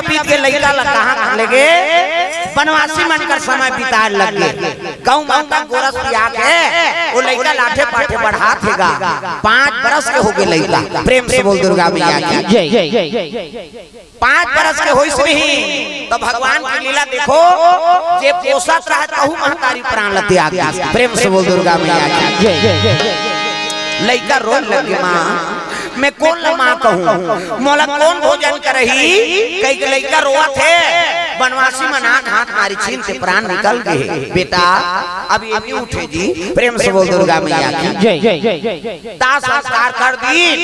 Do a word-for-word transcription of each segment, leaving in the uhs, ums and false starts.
पीत के लइका ला कहाँ लेगे? बनवासी मन कर समय बिताए लग गे। गऊ माता गोरस पिया के ओ लइका लाठे पाठे बढ़ात हे गा। पाँच बरस के होगे लइका। प्रेम से बोल दुर्गा मैया की। जय। पाँच बरस के होइस नहीं तो भगवान की लीला देखो, जे पोसत रहे तहू महतारी प्राण ल त्याग दिस। प्रेम से बोल दुर्गा मैया की। जय। लइका रोन लगे, माँ, मैं कोन ल माँ कहूँ, मोला कोन भोजन करही? कहि के लइका रोवत हे। बनवासी मन आँख हाथ मारी, छीन के प्राण निकल गे। बेटा, अब ये नहीं उठे जी। प्रेम से बोल दुर्गा मैया की। जय। दाह संस्कार कर दीन,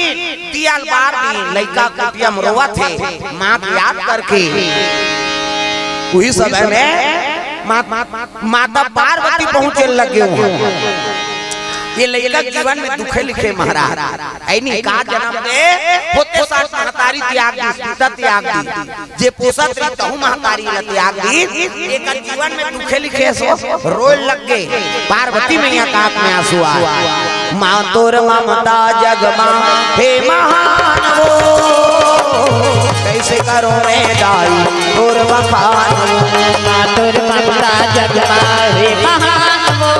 दिया ल बार दीन, लइका कुटिया म रोवत हे, माँ के याद करके। उही समय में मात, मात, माता पार्वती पहुँचे लगे हुआ। ये लइका जीवन में दुखे लिखे महाराज। ऐनी का जन्म दे, होते साथ महतारी त्याग दी, पिता त्याग दी। जे पोसत रही तहू महतारी ल त्याग दी, एकर जीवन में दुखे लिखे सो रोए लग गे। पार्वती मैया का आँख में आंसू आ। माँ तोर ममता जग मा हे महान वो, कैसे करो मैं दाई तोर बखान वो। माँ तोर ममता जग मा हे महान वो,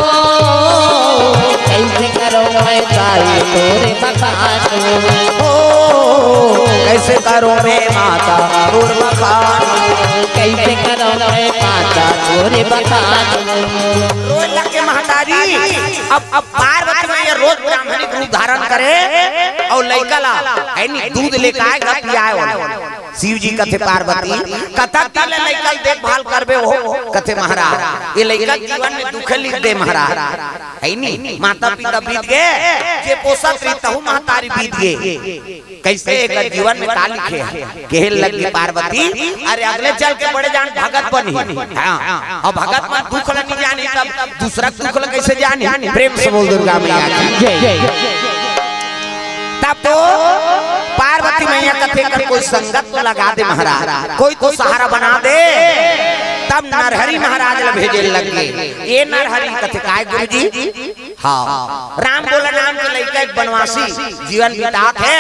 कैसे करो मैं दाई तोर बखान वो। ओ, कैसे करो मैं माता तोर बखान। कैसे करो मैं माता तोर बखान। रोए लग गे महतारी। अब, अब पार्वती मैया रोज ब्राह्मणी के रूप धारण करे अउ लइका ला, ऐनी दूध लेके आए, गा पियाए वाला। शिव जी कथे पार्वती, कतक दिन ले लइका ल देखभाल करबे हो? कथे महाराज, ये लइका जीवन में दुखे लिख दे महाराज। ऐनी माता पिता बीत गे, जे पोसत रही तहू महतारी बीत गे। कैसे एकर जीवन में का लिखे हे? कहे लग गे पार्वती, अरे अगले चल के बड़े जान भगत बनही। हाँ, अउ भगत मन दुख ल नहीं जानी, तब दूसरा दुख ल कैसे जानी? प्रेम से बोल दुर्गा मैया की। जय। तब तो पार्वती मैया कथे कर कोई संगत तो लगा दे महाराज, कोई तो सहारा बना दे। तब नरहरि महाराज ल भेजे लग गे। ये नरहरि कथे काय गुरुजी? हाँ, राम बोला नाम के लइका एक बनवासी जीवन बितात हे,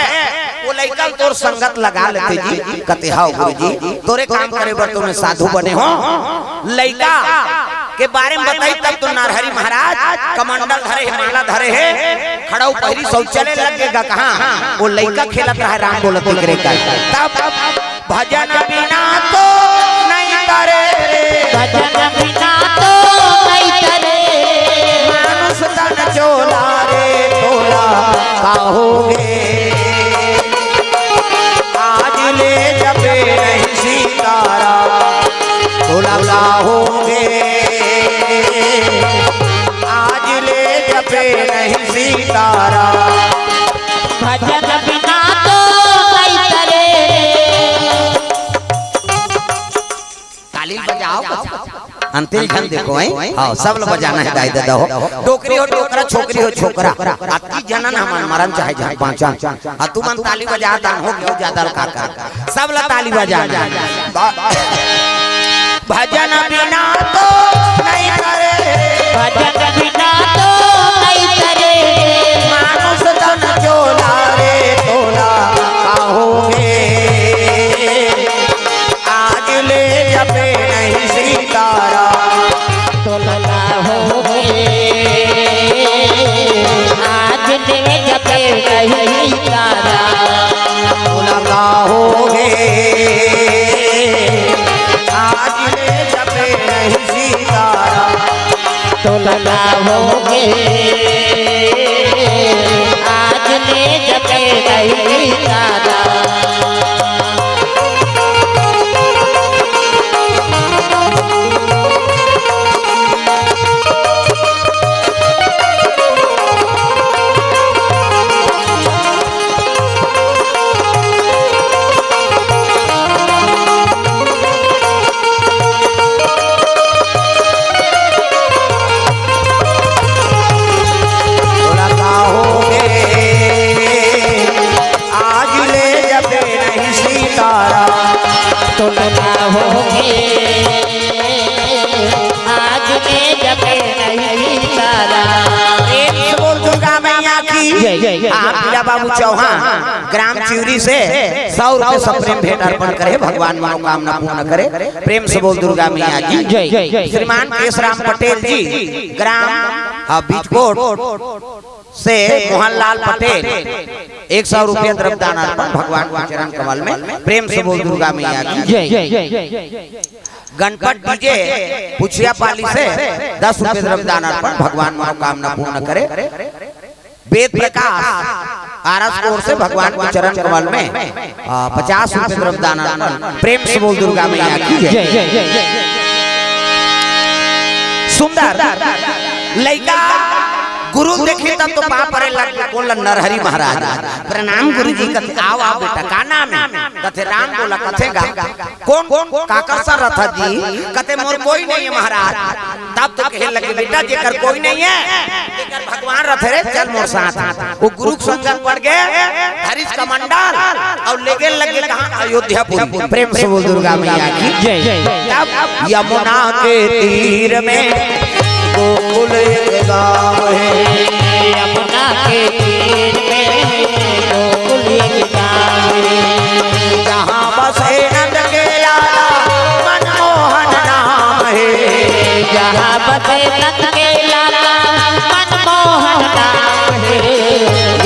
वो लइका ल तोर संगत लगा लेते जी। कथे हव गुरुजी, तोरे काम करे बर तो मैं साधु बने हो। लइका के बारे में बताई तब तो नरहरि महाराज कमंडल धरे हे, माला धरे हे, खड़ाऊ पहिरी शौचालय लग गे गा कहाँ? वो लइका खेलत रहे राम बोलत एकरे कर। तब भजन बिना तो नहीं तरे रे। भजन बिना तो नहीं तरे। मानुष तन चोला रे तोला का होगे। आज ले जपे नहीं सीताराम तोला का होगे। आज ले जपे नहीं सीताराम। भजन बिना तो नहीं तरे। ताली बजाओ। अंतिल झन देखो, हैं? हाँ, सब ल बजाना हे, दाई ददा हो। डोकरी हो डोकरा, छोकरी हो छोकरा। अतकी झन हमन मरन चाहे झन बाँचन। हाँ, तुमन ताली बजा दान हो, क्यों ज्यादा ल का कर। सब ल ताली बजाना हे। भजन बिना तो नहीं तरे। भजन बिना तो नहीं तरे। मानुष तन चोला रे तोला का होगे। आज ले जपे नहीं सीताराम। तोला का होगे। आज ले जपे नहीं सीताराम। तोला का होगे। आज ले जपे नहीं सीताराम। तोला का होगे। आज ले जपे नहीं सीताराम। तोला का होगे। आज ले बाबू चौहान, ग्राम चिवरी से सौ रुपये सप्रेम भेंट अर्पण करे, भगवान मनोकामना पूर्ण करे। प्रेम से बोल दुर्गा मैया की जय। श्रीमान केशराम पटेल जी, ग्राम, हाँ, बीजकोट से मोहनलाल पटेल, एक सौ रुपये द्रव्य दान अर्पण भगवान के चरण कमल में। प्रेम से बोल दुर्गा मैया की जय। गणपत डीजे पुछिया पाली से दस रुपये द्रव्य दान अर्पण भगवान मनोकामना पूर्ण करे। वेद प्रकाश आरस कोर से भगवान के चरण कमल में, आ, पचास रुपये द्रव्य दान अर्पण। प्रेम से बोल दुर्गा मैया की जय। सुंदर लइका गुरु देखी तब तो पाँव परे लग गे, बोला नरहरि महाराज। प्रणाम गुरु जी। कथे, "आओ, आओ बेटा, का नाम है?" कथे, "राम।" बोला, "कथे गा?" "कोन, कोन काकर सा रथा जी?" कथे, "मोर कोई नहीं है महाराज।" तब तो कहे लगे, "बेटा, जेकर कोई नहीं है, तेकर भगवान रथे रे, चल मोर साथ।" वो गुरु के संगत पड़ गे, धरिस कमंडल अउ लेगे लगे कहाँ? अयोध्यापुरी। प्रेम से बोल दुर्गा मैया की जय। तब यमुना के तीर में गोकुल एक गाँव है। यमुना के तीर में गोकुल एक गाँव है। जहाँ बसे नंद के लाला मनमोहन नाम है। जहाँ बसे नंद के लाला मनमोहन नाम है।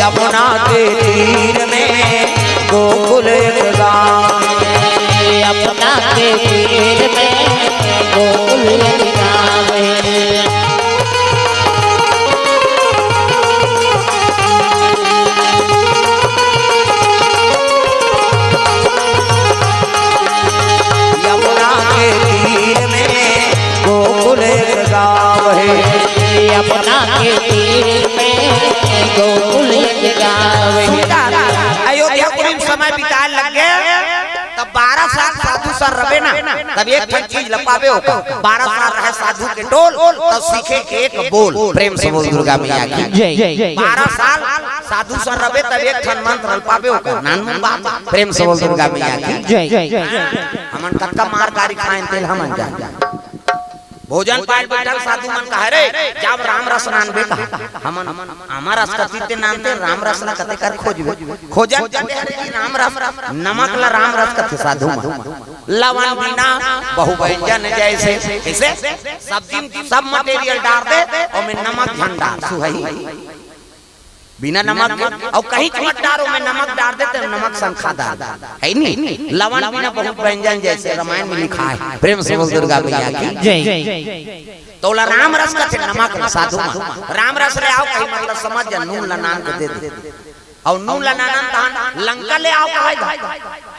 यमुना के तीर में गोकुल एक गाँव है। यमुना के तीर में गोकुल एक गाँव है। यमुना के तीर में गोकुल एक गाँव है। यमुना के तीर में गोकुल एक गाँव है। सुंदर अयोध्यापुरी में समय बिताए लग गे, तब बारह साल साधु संग रबे ना, तब एक ठन चीज ल पाबे ओकर। बारह साल रहे साधु के टोल, तब सीखे एक बोल। प्रेम से बोल दुर्गा मैया की जय। बारह साल साधु संग रबे, तब एक ठन मंत्र ल पाबे ओकर। नानमुन बात। प्रेम से बोल दुर्गा मैया की जय। हमन कतका मार गारी खाएन, तेल हमन जान। भोजन पाए बइठन साधु मन कहे, "रे, जाब राम रस नानबे," कहा। हमन आमा रस कथी ते नानते, राम रस ला कते कर खोजबे। खोजन जाते, "अरे जी, राम रस, नमक ला राम रस कथे साधु मन।" लवन बिना बहु व्यंजन जैसे, कैसे? सब्जी में सब material डार दे, ओमे नमक झन डार, सुहई। बिना नमक के, अउ कहीं मत डार, ओमे नमक डार दे, त नमक संग खा डार, है नी? लवन बिना बहु व्यंजन जैसे रामायण में लिखा है। प्रेम से बोल दुर्गा मैया की जय। त ओला राम रस कथे, नमक ला साधु मन। राम रस ले आओ कहीं, मतलब समझ जा, नून ला नान के दे दे। अउ नून ला नानन तहान लंका ले आओ कहे गा।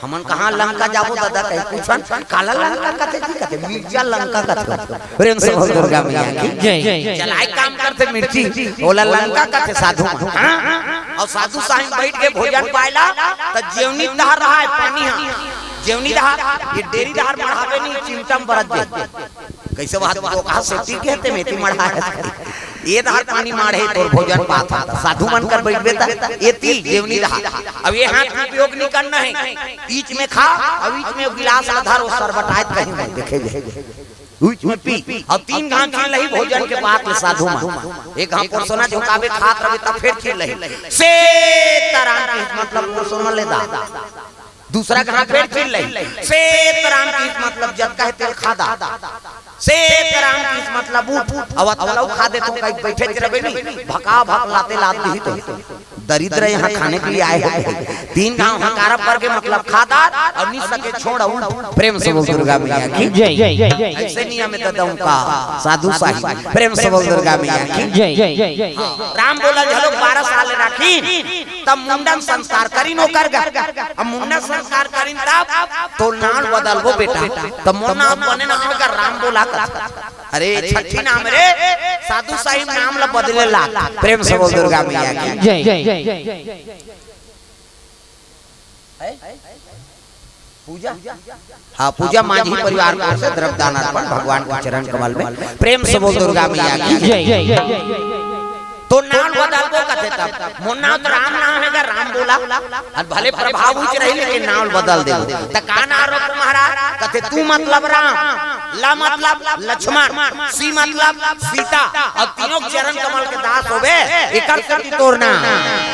हमन कहाँ लंका जाबो दादा, कहीं पूछन, "काला लंका कथे जी?" कथे, "मिर्चा लंका कथे।" प्रेम से बोल दुर्गा मैया की जय। जलाए काम करथे मिर्ची, ओला लंका कथे साधु मन। हाँ? अउ साधु साहिब बइठ के भोजन पाए ला, त जेवनी डहर रहा है पानी हा। जेवनी डहर, ये डेरी डहर मढ़ाबे नहीं, चिमटा म बरत दे। कैसे बात को कहा सेती कहते में ती मढ़ा है। ये डहर पानी माढ़े तोर भोजन पात हा। साधु मन कर बइठबे त एती जेवनी डहर। अब ये हाथ उपयोग नहीं करना है। बीच में खा, अउ बीच में गिलास ल धर, ओ सरबटायत कहीं मत देखे जाए। बीच में पी, अउ तीन घांव चीज लही भोजन के बाद ले साधु मन। एक घांव पोरसोना झोंकाबे खात रहे, तब फेर चीज लही। से तरान के मतलब पोरसोना ले दा। दूसरा घांव फेर चीज लही। से तरान के मतलब जतका हे तेल खा दा। से तरान के मतलब उठ, अउ अतलऊ खा दे तो कहीं बइठे रहे नहीं, भका भक लाते लात दिही तो। दरिद्र यहाँ खाने के लिए आए हैं। तीन घांव हकारा पर के मतलब खा डार अउ नी सके छोड़ अउ उठ। प्रेम से बोल दुर्गा मैया की जय। ऐसे नियम है दादा उनका, साधु साहिब। प्रेम से बोल दुर्गा मैया की जय। हाँ, राम बोला घलो बारह साल राखी, तब मुंडन संस्कार करिन ओकर गा। अब मुंडन संस्कार करिन तब तो नाम बदलबो बेटा, तब मोर नाम बने ना होगा राम बोला कर। अरे छठी नाम रे, साधु साहिब नाम ला बदले ला। प्रेम से बोल दुर्गा मैया की जय। पूजा, हाँ, पूजा मांझी परिवार को से द्रव्य दान अर्पण भगवान के चरण कमल में। प्रेम से बोल दुर्गा मैया की जय। तो नाम बदलबो कथे तब, मोर नाम तो राम नाम है, राम बोला, अउ भले प्रभाव उच रही, लेकिन नाम बदल दे। त का नाम रखो महाराज? कथे तू मतलब राम, ल मतलब लक्ष्मण, सी मतलब सीता, अउ तीनों चरण कमल के दास होबे, एकर सेती तोर नाम।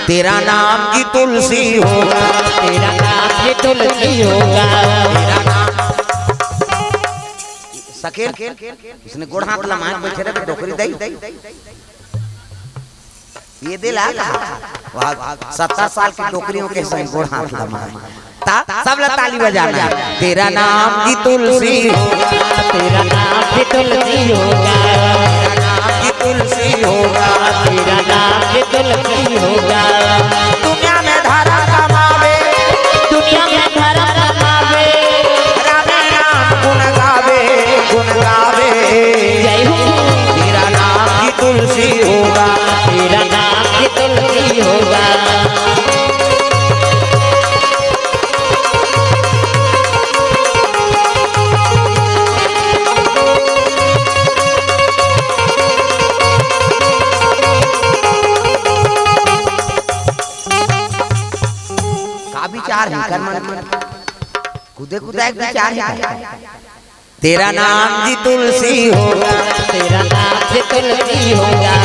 तेरा नाम की तुलसी होगा। तेरा नाम की तुलसी होगा। तेरा नाम। सकेन, इसने गोड़ हाथ लमाए के बैठे रहे, डोकरी दई। ये दे ला। वाह, सत्तर साल की डोकरियों के संग गोड़ हाथ लमाए। ता, सब ला ताली बजाना है। तेरा नाम की तुलसी होगा। तेरा नाम की तुलसी होगा। तेरा नाम की तुलसी होगा। तेरा नाम की तुलसी होगा। दुनिया में धर्म कमावे। दुनिया में धर्म कमावे। रामे नाम गुण गावे, गुण गावे। जय हो। तेरा नाम की तुलसी होगा। तेरा नाम की तुलसी होगा। का विचार है कर मन? कुदे कुदाए के विचार है। तेरा नाम जी तुलसी होगा। तेरा नाम जी तुलसी होगा।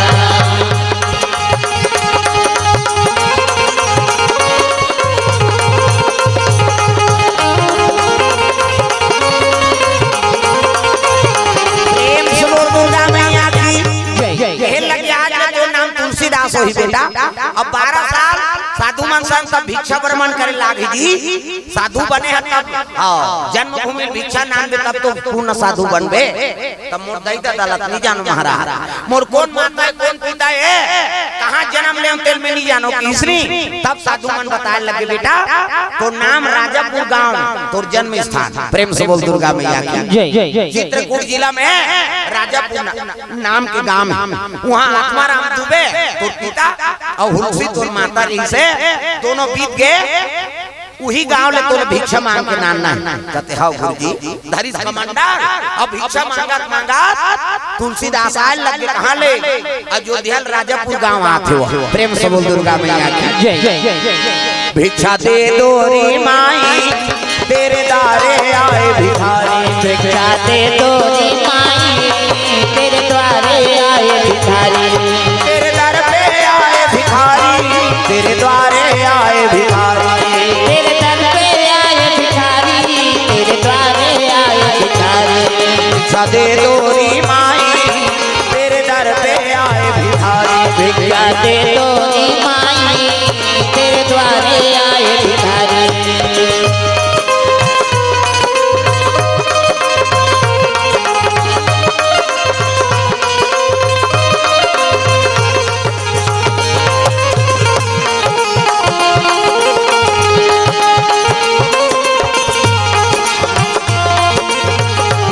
प्रेम से बोल दुर्गा मैया की जय। जय। ये लग आज तो नाम तुलसीदास होही बेटा। अब बारह साल साधु मन संग सब भिक्षा भ्रमण करे लाग जी। साधु बने ह तब, हाँ, जन्मभूमि भिक्षा नानबे तब तो पूर्ण साधु बनबे। तब मोर दई ददा ल त नहीं जानो महाराज, मोर कौन माता है, कौन पिता है, कहाँ जन्म ले तेल में नहीं जानो किसनी। तब साधु मन बताए लगे, बेटा, तो नाम राजापुर गांव, तोर जन्म स्थान। प्रेम से बोल दुर्गा मैया की जय। जय, जय। चित्रकूट जिला में राजापुर ना-, नाम के गांव है। वहाँ आत्माराम दुबे तोर पिता अउ हुलसी तोर माता रही से दोनों बीत गए। उही गांव ले तोला भिक्षा मांग के नानना है। कते हव गुरुजी, धरिस कमंडल। अब भिक्षा मांगत मांगत तुलसीदास आए लगे, कहाँ ले? अयोध्या राजापुर गांव आथे हो। प्रेम से बोल दुर्गा मैया की जय। भिक्षा दे दो रे माई, तेरे द्वारे आए भिखारी। भिक्षा दे दो रे माई, तेरे द्वारे आए भिखारी। तेरे दर पे आए भिखारी, तेरे द्वारे आए भिखारी। तेरे दर पे आए भिखारी, तेरे द्वारे आए भिखारी। भिक्षा दे दो रे माई, तेरे दर पे आए भिखारी। भिक्षा दे दो रे माई, तेरे द्वारे आए भिखारी।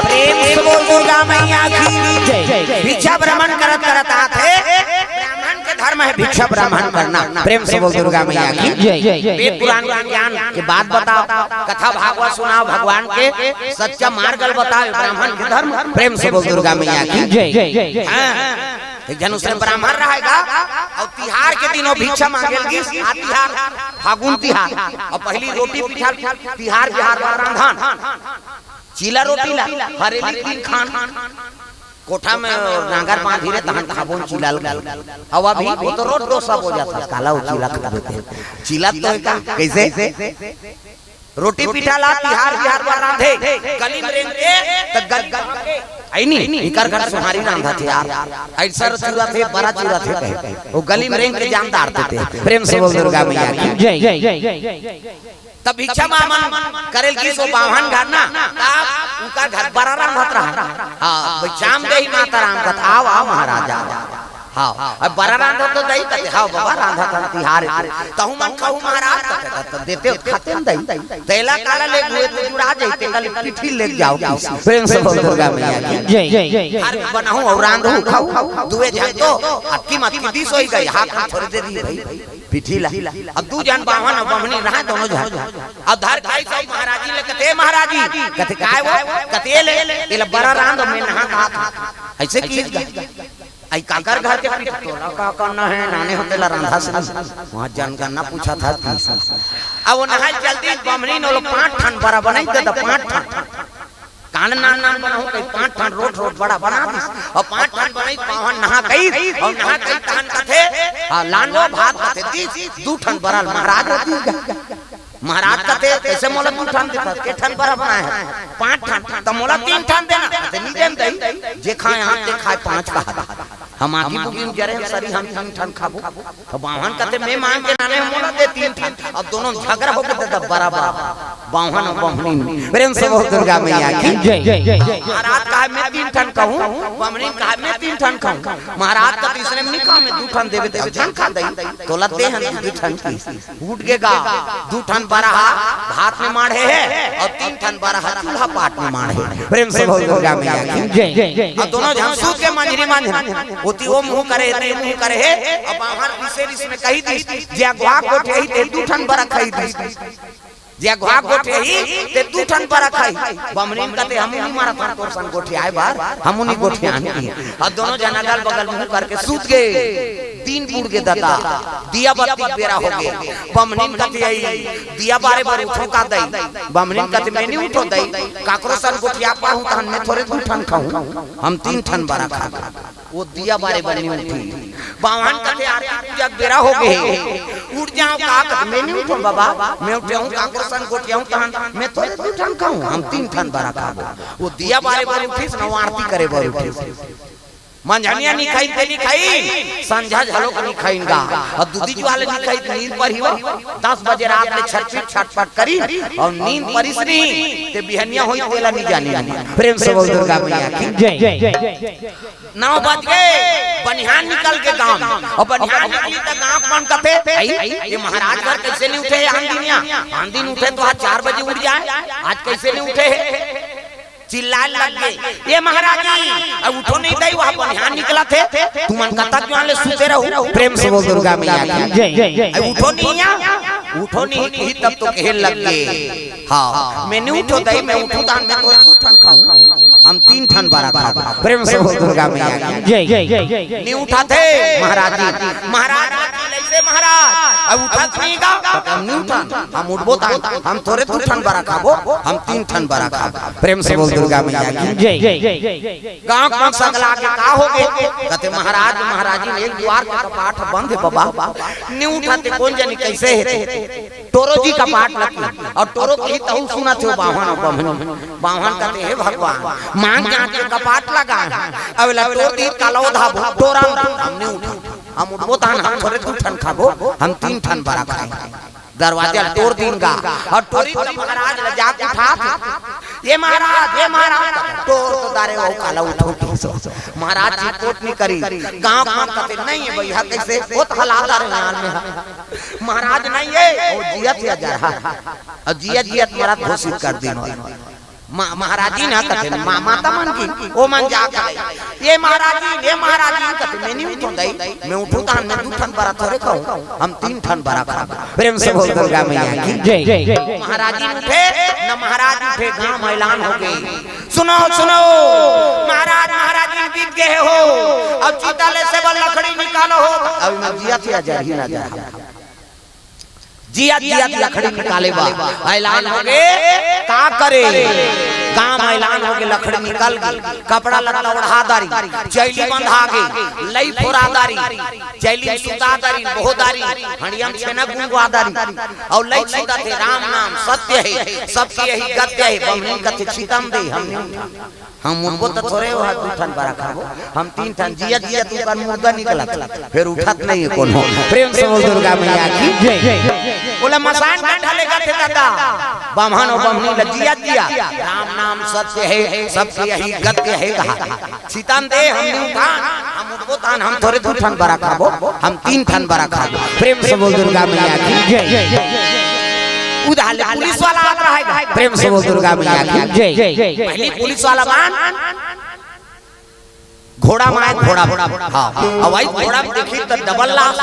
प्रेम से बोल दुर्गा मैया की जय। भिक्षा भ्रमण करत करत आथे, ब्राह्मण के धर्म है भिक्षा भ्रमण करना। प्रेम से बोल दुर्गा मैया की जय। वेद पुराण के ज्ञान के बात बताओ, कथा भागवत सुनाओ, भगवान के सच्चा मार्ग ल बताओ, ब्राह्मण के धर्म। प्रेम से बोल दुर्गा मैया की जय। हाँ। एक झन उसने ब्राह्मण रहेगा अउ तिहार के दिनों भिक्षा मांगे लगिस, आ तिहार, फागुन तिहार, अउ पहली रोटी पिठा तिहार बिहार बर रांधन, चीला रोटी ला हरेली दिन खान, कोठा में नांगर बांधी रे तहन खाबोन चीला ल। अउ अभी वो तो रोज डोसा हो जाता, काला वो चीला खा देते हैं। चीला तो है का? कैसे? रोटी पीठा ला तिहार बिहार बर रांधे, गली में रेंग के त गली आई नी, इकर घर सोहारी रांधा थे यार, ऐसा चूरा थे, बड़ा चूरा थे कहे, वो गली में रेंग के जान डारते थे। प्रेम से बोल दुर्गा मैया की जय। तब भिक्षा मामन करेल की सो बावन घर ना, तब उनका घर बड़ा रांधत रहा। हाँ, भाई चाम दे ही माता राम का, आओ, आओ महाराज, आओ। हाँ, अब बड़ा रांधा तो दई कते, हाँ बाबा, रांधा था तिहार। तहु मन खाऊ महाराज कते, त देते हो, खाते न दई। तेला काला ले गुए तो जुड़ा जाई, ते कल पिठी ले जाओ किसी। प्रेम से बोल दुर्गा मैया की जय। हर बनाऊं और रांधू खाऊ, दुए झन तो अक्की मत की दी सोई गई, हाथ में थोड़ी दे दी भाई, पिठी ला। अब दू झन बावन और बमनी रहा दोनों झन। अब धर खाई सब महाराजी ले कते, महाराजी कते काय वो, कते ले, ये ले बड़ा रांध में नहा नहा। ऐसे की आई काकर घर के पीठ तोला का करना है, नाने होते ला रंधा से वहाँ जनगणना पूछा था तीस। अब वो नहाई जल्दी बमनी नो लो पाँच ठन बड़ा बनाई दे दा, पाँच ठन। का अन नान नान बनाहूं कही, पांच ठन रोट रोट बड़ा बना दिस। अउ पांच ठन बनाई, बाम्हन नहा कही, अउ नहा कही तहन कथे, हाँ, लान वो भात कथे दिस, दू ठन बरा ल महाराज ल दिस गा। महाराज कथे, "कइसे मोला दू ठन देथस? के ठन बरा बनाए हस?" "पांच ठन।" "त मोला तीन ठन देना।" कथे, "नी देन दई, जे खाए हाथ ते खाए पांच कहा।" हम आगी बुगी में जरे हन सरी, हम तीन ठन खाबो। त बाम्हन कथे, "मैं मांग के लाने हंव, मोला दे तीन ठन।" अब दोनों झगरा होके दे दे बराबर। बाम्हन अउ बाम्हनिन। प्रेम से बोल दुर्गा मैया की। जय, जय, जय। महाराज कहा, "मैं तीन ठन खाहूं।" बाम्हनिन कहा, "मैं तीन ठन खाहूं।" महाराज कथे, "इसने में नी कहा, मैं दू ठन देबे, दू ठन खा दई। तोला दे हन दू ठन की।" उठ गे गा, दू ठन बरा हा भात में माढ़े हे अउ तीन ठन बरा हा चूल्हा पाट में माढ़े हे। प्रेम से बोल दुर्गा मैया की। जय। अउ दोनों झन सूत गे मंझरी मंझरी। ओती वो मुंह करे, एती मुंह करे हे। अब बाम्हन रिसे रिस में कही दिस, "जे अघवा गोठियाही ते दू ठन बरा खाही," दिस। "जे अघवा गोठियाही ते दू ठन बरा खाही।" बाम्हनिन कथे, "हमू नी मरत हन तोर सन गोठियाए बर, हमू नी गोठियान।" अउ दोनों झन अगल बगल मुंह करके सूत गे। दिन बुड़ गे ददा, दिया बत्ती के बेरा होगे। बाम्हनिन कथे, "अई, दिया बारे बर उठों का दई?" बाम्हनिन कथे, "मैं नी उठों दई, काकरो सन गोठिया पाहूं तहन मैं थोरे दू ठन खाहूं, हम तीन ठन बरा खाबो।" वो दिया बारे बर नी उठिस। बाम्हन कथे, "आरती पूजा के बेरा होगे, उठ जाव का?" कथे, "मैं नी उठों बाबा, मैं उठे हंव काकरो सन गोठियाहूं तहन मैं थोरे दू ठन खाहूं, हम तीन ठन बरा खाबो।" वो दिया बारे बर उठिस न, वो आरती करे बर उठिस। मंझनिया नी खाइन ते नी खाइन, संझा घलोक नी खाइन गा। अउ दूधी जुवार ले नी खाइन ते नींद परही वो। दस बजे रात ले छटपट छटपट करिन अउ नींद परिस नी, ते बिहनिया होही तेला नी जानिन। प्रेम से बोल दुर्गा मैया की। जय। नौ बज गे, बनिहान निकल गे गांव में। अउ बनिहान निकलिस त गांव के मन कथे, "अई, ये महाराज घर कइसे नी उठे हे आन दिन या? आन दिन उठे त आज चार बजे उठ जाए, आज कइसे नी उठे हे?" चिल्लाए लग गे, "ए महाराज जी, अब उठो नहीं दई, वहां बनिहान निकलत हे, तुमन कतक जुवार ले सुते रहू?" प्रेम से बोल दुर्गा मैया की। जय। "अब उठो नहीं या, उठो नहीं," कही तब तो कहे लग गे, "हाँ, मैं नहीं उठो दई, मैं उठू तहन मैं तो दू ठन खाहूं, हम तीन ठन बरा खाबो।" प्रेम से बोल दुर्गा मैया की। जय। "नहीं उठत हे महाराज जी, महाराज जी, कइसे महाराज, अब उठत नहीं गा?" "हम नहीं उठन, हम उठबो तहन, हम थोरे दू ठन बरा खाबो, हम तीन ठन बरा खाबो।" प्रेम से बोल दुर्गा मैया की। जय। गांव के मन सगला गे, "का होगे?" कथे, "महाराज, महाराजिन, एक दुवार के कपाट बंद हे बाबा, नी उठत हे, कोन जनी कइसे हे?" टोरो जी कपाट लगे, अउ टोरो कही तहू सुनत हे बाम्हन अउ बाम्हनिन। बाम्हन कथे, "हे भगवान, मांग जांच के कपाट लगाए हंव, अब एला टोर दिही त काला ओधाबो, टोरा हम नी उठन, हम उठबो तहन हम थोरे दू ठन खाबो, हम तीन ठन बरा खाहूं।" दरवाजा ल टोर दिन गा, अउ टोरिस त महाराज ल जाके उठाथे, "ए महाराज, ए महाराज।" टोर तो दारे वो काला उठो के सो। महाराज जी कोट नी करी, गांव के मन कथे, "नहीं हे भइया, कइसे?" "वो तो हला दारे नाल में हा। महाराज नहीं हे, वो जियत हे अजरहा, अउ जियत जियत मरत घोषित कर दिन।" मा-, महाराजिन हा कथे, मा-, माता मन की, ओ मन जा कथे, "ए महाराजिन, ए महाराजिन," कथे, "मैं नी उठों दई, मैं उठूं तहन मैं दू ठन बरा थोरे खाहूं, हम तीन ठन बरा खाबो।" प्रेम से बोल दुर्गा मैया की। जय। महाराजिन उठे, न महाराज उठे, गांव में ऐलान होगे, "सुनो, सुनो, महाराज, महाराजिन बीत गे हो, अब चिता ले से बर लकड़ी निकालो हो।" अब मैं जियत हे अजरहा, जियत जियत लकड़ी निकाले बर ऐलान होगे, का करे? गांव में ऐलान होगे, लकड़ी निकल गे, कपड़ा लत्ता ओढ़ा दारिन, चैली बंधा गे, लई फोरा दारिन, चैली में सुता दारिन, बोह दारिन, हंड़िया में छेना गुंगवा दारिन, अउ लई छितथे, "राम नाम सत्य हे, सबके यही गत्य हे।" बमनी कथे, "छितन दे, हम नहीं उठन।" हम उठबो त थोरे ओहा दू ठन बरा खाबो, हम तीन ठन, जियत जियत ओकर मुर्दा निकलत, फेर उठत नहीं हे कोनो। प्रेम से बोल दुर्गा मैया की जय। ओला मसान घाट ले गा थे दादा, बाम्हन अउ बमनी ल जियत जियत, "राम नाम सत्य हे, सबके यही गत्य हे," कहा। "छितन दे, हम नहीं उठन, हम उठबो तहन हम थोरे दू ठन बरा खाबो, हम तीन ठन बरा खाबो।" प्रेम से बोल दुर्गा मैया की जय। उधार ले पुलिस वाला आत रहे, प्रेम से बोल दुर्गा मैया की जय। पहली पुलिस वाला बान घोड़ा में आए, घोड़ा में। हाँ, अब वही घोड़ा में देखी तो डबल लाश।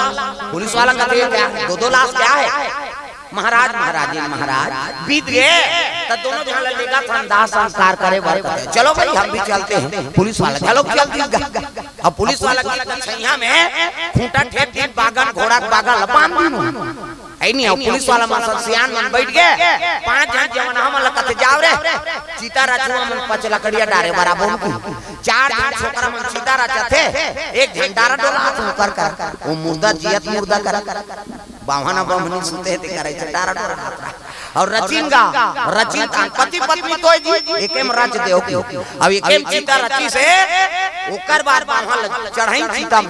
पुलिस वाला कहते हैं, "क्या दो दो लाश क्या है?" "महाराज, महाराज जी, महाराज, बीत गे, तो दोनों झन ला लेगा था अंदाज संस्कार करे बर।" कहते हैं, "चलो भाई, हम भी चलते हैं।" पुलिस वाला, "चलो, चल दी।" अब पुलिस वाला की छैया में खूंटा ठेप दी, बागन, घोड़ा के बागन ला बांध दी। नहीं, अउ पुलिस वाला मन सब सियान मन बइठ गे। पांच झन जवान हमन ला कथे, "जाव रे, चिता रचुवा मन पच लकड़िया डारे बराबर की।" चार झन छोकरा मन चिता रचथे, एक झन डारा डोलात हे ओकर कर, ओ मुर्दा जियत मुर्दा कर। बाम्हन अउ बम्हनी सुते हे, तेकर अइसे डारा डोलात रहा। अउ रचिन गा, रचिन तान पति पत्नी तोय जी, एके म रच देव की। अउ एके म चिता रचिस हे, ओकर बाद बाम्हन ल चढ़ाइन चिता म,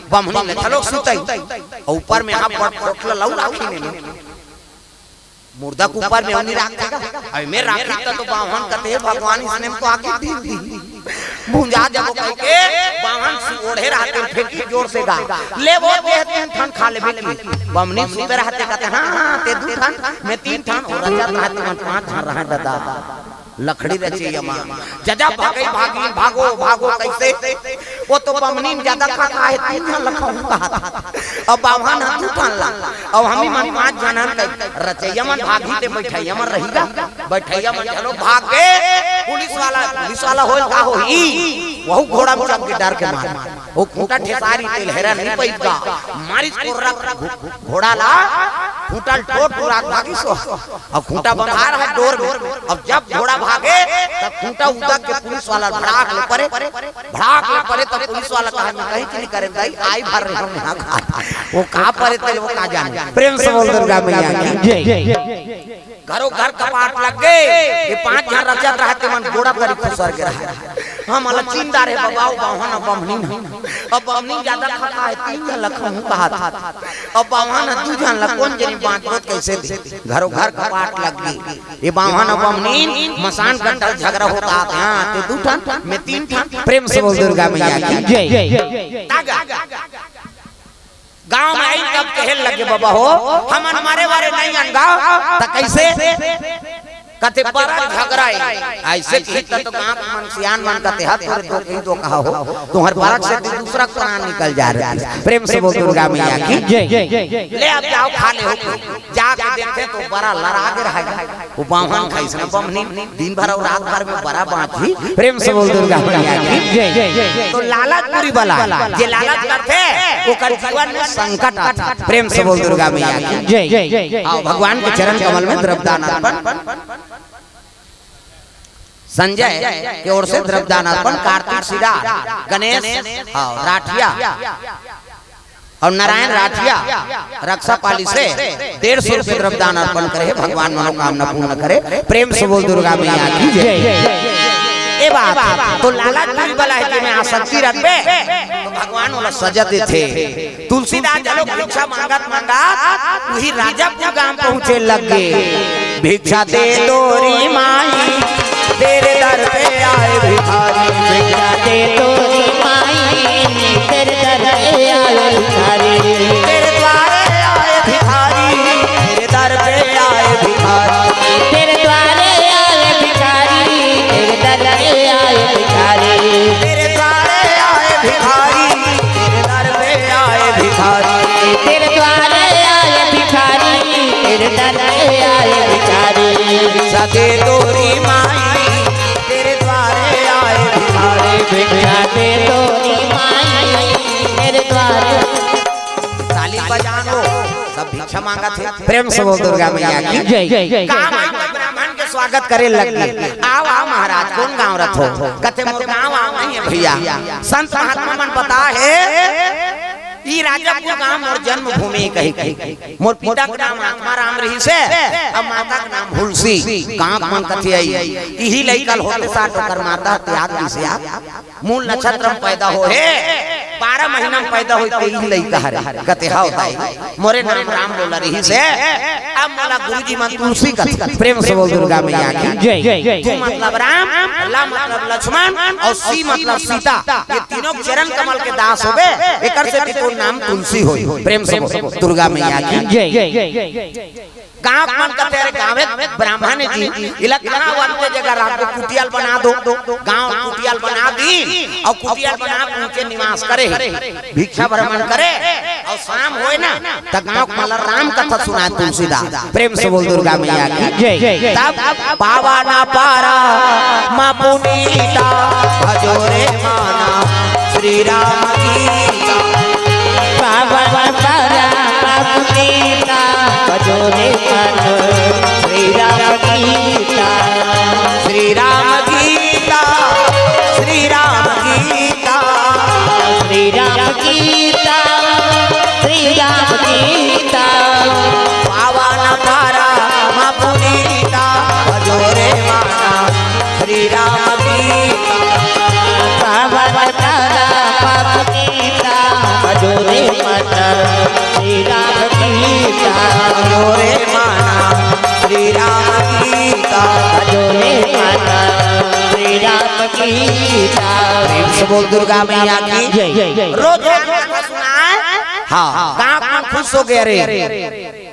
बम्हनी ल घलो सुतई। अउ ऊपर में हां बड़ पोटला लऊ राखिन हे। मुर्दा के ऊपर में ओनी राखथे गा। अउ एमे राखही त तो बाम्हन कथे, "भगवान, इसने में तो आके दीन दी।" भुंजा जबो कहिके बाम्हन सु-, ओढ़े रहथे, फेंकी जोर से गा। "ले वो दे तीन ठन खा लेबे की।" बम्हनी सुते रहथे, कथे, "हां, हां, ते दू ठन, मैं तीन ठन।" अउ रचत रहथे, मन पांच ठन रहय ददा। लकड़ी रचइया मन जजा भागई भागिन, भागो, भागो, कइसे? ओ तो बम्हनी म जादा खा खा हे, तीन झन ल खाहूं कहत। अउ बाम्हन ह दू ठन ला। अउ हमी मन पांच झन हन कहि। रचइया मन भागही ते बइठइया मन रही गा। बइठइया मन घलो भाग गे। पुलिस वाला, पुलिस वाला होय का होही? वहू घोड़ा म चढ़ के डर के मारे। ओ खूंटा ठेसारी तेल हेरा नइ पइस गा। मारिस कोर्रा घो-, घोड़ा ला, खूंटा ल टोर टुरा के भागिस ओ। अउ खूंटा बंधाय रहय डोर में। अउ जब घोड़ा भागे, तब खूंटा उदक के पुलिस वाला भड़ाक ले परे, भड़ाक ले परे, तब पुलिस वाला कहा, "मैं कहीं चीज नहीं करे दाई, आई भर रहे हम यहाँ खा।" ओ का परे तेल, ओ का जाने। प्रेम से बोल दुर्गा मैया की जय। घरो घर कपाट लग गे, ये पांच झन रचत रहय ते मन गोड़ा करी खुसर गे रहय। हमन ल चिन डारे बबा, ओ बाम्हन अउ बम्हनी न। अउ बम्हनी जादा खा खा हे, तीन झन ल खाहूं कहत। अउ बाम्हन ह दू झन ल कोन जनी बांटबो त कइसे दे? घरो घर कपाट लग गे। ये बाम्हन अउ बम्हनी मसान कट्टा ल झगरा होत हे, हां, ते दू ठन, मैं तीन ठन। प्रेम से बोल दुर्गा मैया की जय। तागा। गांव में आइन तब कहे लगे, "बबा हो, हमन मरे वारे नइ अन गा।" त कइसे? कथे, "परक झगरा हे।" अइसे कही त तो गांव के मन सियान मन कथे, "हां, तोरे तो कही तो कहा हो, तुम्हर परक से दूसरा प्राण निकल जा रहा है।" प्रेम से बोल दुर्गा मैया की जय। ले अब जाव, खा लेव। जाके देखथे तो बरा लरा गे रहय। ओ बाम्हन खाइस न बम्हनी, दिन भर अउ रात भर में बरा बांचही। प्रेम से बोल दुर्गा मैया की जय। तो लालच बुरी बला, जे लालच करथे, ओकर जीवन में संकट आथे। प्रेम से बोल दुर्गा मैया की जय। अउ भगवान के चरण कमल में द्रव्यदान अर्पण। संजय के ओर से द्रव्यदान अर्पण, कार्तिक सिडार, गणेश, हां, राठिया अउ नारायण राठिया रक्सापाली से डेढ़ सौ रुपये द्रव्यदान अर्पण करे हे। भगवान मनोकामना पूर्ण करे। प्रेम से बोल दुर्गा मैया की जय। ए बात तो लालच बुरी बला हे, जेमे आसक्ति रखबे तो भगवान ओला सजा देथे। तुलसीदास घलो भिक्षा मांगत मांगत उही राजापुर गांव पहुंचे लग गे। भिक्षा दे दो री माई, तेरे दर पे आए भिखारी। भिक्षा दे दो री माई, तेरे दर पे आए भिखारी। तेरे द्वारे आए भिखारी, तेरे दर पे आए भिखारी। तेरे द्वारे आए भिखारी, तेरे दर पे आए भिखारी। तेरे द्वारे आए भिखारी, तेरे दर पे आए भिखारी। तेरे द्वारे आए भिखारी, तेरे दर पे आए भिखारी। भिक्षा दे दो री माई, तेरे द्वारे आए भिखारी। भिक्षा दे दो री माई, तेरे द्वारे। ताली बजानो, सब भिक्षा मांगत हे। प्रेम से बोल दुर्गा मैया की जय। का मांगो ब्राह्मण के स्वागत करे लग गे। "आव, आव महाराज, कोन गांव रथो?" कथे, "मोर गांव आव नहीं हे भैया, संत महात्मा मन बता हे, ई राजापुर गांव मोर जन्मभूमि कहिके। मोर पिता के नाम आत्माराम रहिस हे, अउ माता के नाम हुलसी।" गांव मन कथे, "अई, इही लइका ल होते साठ ओकर माता त्याग दिस हे।" मूल नक्षत्र में पैदा होहे, बारह महीना में पैदा होही, तेही लइका हरे। कथे, "हव दाई, मोरे नाम राम लोला रहिस हे, अब मोला गुरुजी मन तुलसी कथे।" प्रेम से बोल दुर्गा मैया की जय। तू मतलब राम, ला मतलब लक्ष्मण अउ सी मतलब सीता, ये तीनों चरण कमल के दास होबे, एकर से भी तोर नाम तुलसी होही। प्रेम से बोल दुर्गा मैया की जय। गांव के मन कथे, "अरे गांव एक ब्राह्मण हे जी, इला कहां अंते जगह राख दो, कुटिया ल बना दो।" गांव कुटिया ल बना दीन, अउ कुटिया ल बना के नीचे निवास करे, भिक्षा भ्रमण करे, अउ शाम होय ना, त गांव के मन ल राम कथा सुनाय तुलसीदास। प्रेम से बोल दुर्गा मैया की जय। तब पावा ना पारा मा पुनीता, भजो रे माना श्री राम की। पावन परम पुनीता, भजो गीता, भजो रे माना श्री राम गीता। भजो रे माना श्री राम गीता। प्रेम से बोल दुर्गा मैया की। जय, जय, जय। रोज राम कथा सुनाए। हाँ। गाँव में खुश हो गया रे।